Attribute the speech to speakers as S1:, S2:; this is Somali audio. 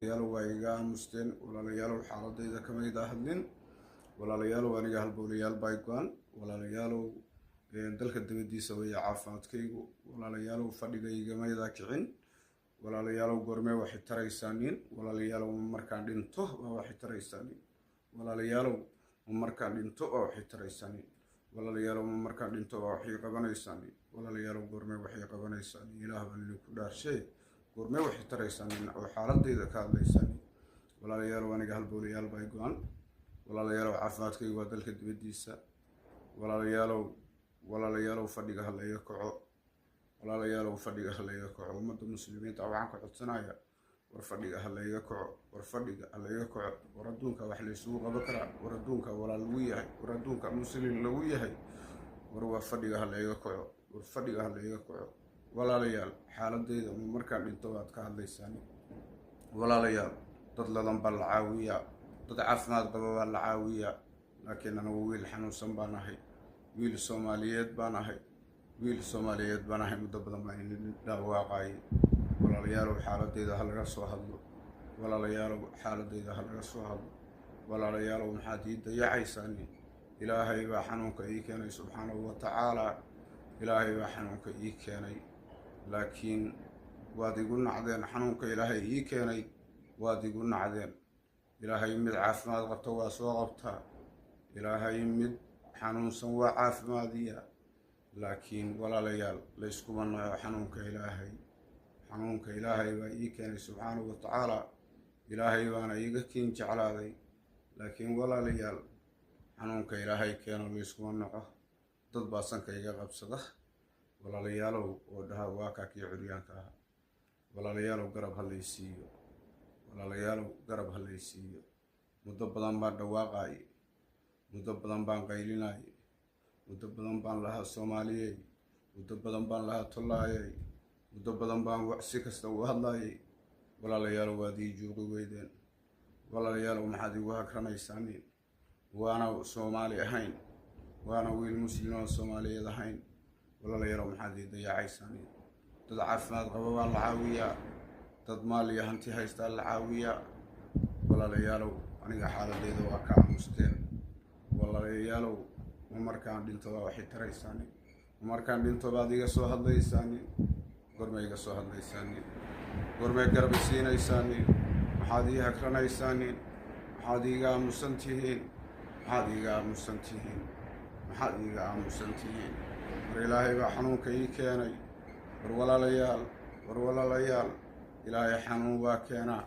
S1: Walaalayaalow, waa iga aamusteen. Walaalayaalow, xaaladayda kamayda hadlin. Walaalayaalow, aniga halbowlayaal baa go-an. Walaalayaalow, dalka dabadiisa weeye caafimaadkaygu. Walaalayaalow, fadhigaygamayda kicin. Walaalayaalow, goormee waxay taraysaanin? Walaalayaalow, ma markaan dhinto waa waxay taraysaanin? Walaalayaalow, ma markaan dhinto waa waxay taraysaanin? Walaalayaalow, ma markaan dhinto waa waxay qabanaysaanin? Walaalayaalow, goormee waxay qabanaysaanin? Ilaah baan idinku dhaarshee, goormee waxay taraysaanin oo xaaladayda ka hadlaysaanin? Walaalayaalow, aniga halbowlayaal baa go-an. Walaalayaalow, caafimaadkaygu waa dalka dibaddiisa. Walaalayaalow, walaalayaalow, fadhiga ha layga kaco. Walaalayaalow, fadhiga ha layga kaco. Ummadda Muslimiinta waxaan ka codsanaya, war fadhiga ha layga kaco, war fadhiga ha layga kaco. War adduunka wax laysugu qaban karaa, war adduunka walaal lagu yahay, war adduunka Muslim lagu yahay. War waa fadhiga ha layga kaco, war fadhiga ha layga kaco. Walaalayaal, xaaladayda ma markaan dhinto waad ka hadlaysaan? Walaalayaal, dad ladan baa la caawiyaa, dad caafimaad qaba baa la caawiyaa, laakiin anagu wiil xanuunsan baan ahay, wiil Soomaaliyeed baan ahay, wiil Soomaaliyeed baan ahay. Muddo badan baan idin dhawaaqayay. Walaalayaalow, xaaladayda ha laga soo hadlo. Walaalayaalow, xaaladayda ha laga soo hadlo. Walaalayaalow, maxaad ii dayacaysaan? Ilaahay baa xanuunka ii keenay, subxaanahu wa tacaalaa. Ilaahay baa xanuunka ii keenay, laakiin waad igu nacdeen. Xanuunka Ilaahay ii keenay waad igu nacdeen. Ilaahay mid caafimaad qabta waa soo qabtaa, Ilaahay mid xanuunsan waa caafimaadiya, laakiin walaalayaal, layskuma naco xanuunka Ilaahay. Xanuunka Ilaahay baa ii keenay, subxaanahu wa tacaalaa. Ilaahay baana iiga kiin jeclaaday, laakiin walaalayaal, xanuunka Ilaahay keeno layskuma naco. Dad baa sanka iga qabsada, walaalayaalow, oo dhaha waa kaa kii curyaanka ahaa. Walaalayaalow, garab ha laysiiyo. Walaalayaalow, garab ha laysiiyo. Muddo badan baan dhawaaqaayay, muddo badan baan qaylinayay, muddo badan baan lahaa Soomaaliyey, muddo badan baan lahaa tollaayay, muddo badan baan si kasta u hadlaayay. Walaalayaalow, waad ii juuqi weydeen. Walaalayaalow, maxaad igu hagranaysaanin? Waana Soomaali ahayn, waana wiil Muslim oo Soomaaliyeed ahayn. Walaalayaalow, maxaad ii dayacaysaanin? Dad caafimaad qaba baa la caawiyaa, dad maal iyo hanti haystaa la caawiyaa. Walaalayaalow, aniga xaaladayda waa ka aamusteen. Walaalayaalow, ma markaan dhinto baa waxay taraysaanin? Ma markaan dhinto baad iga soo hadlaysaanin? Gormay iga soo hadlaysaanin? Gormay garab isiinaysaanin? Maxaad ii hagranaysaanin? Maxaad iiga aamusan tihiin? Maxaad iiga aamusan tihiin? Maxaad iiga aamusan tihiin? War Ilaahay baa xanuunka ii keenay. War walaalayaal, war walaalayaal, Ilaahay xanuun waa keenaa.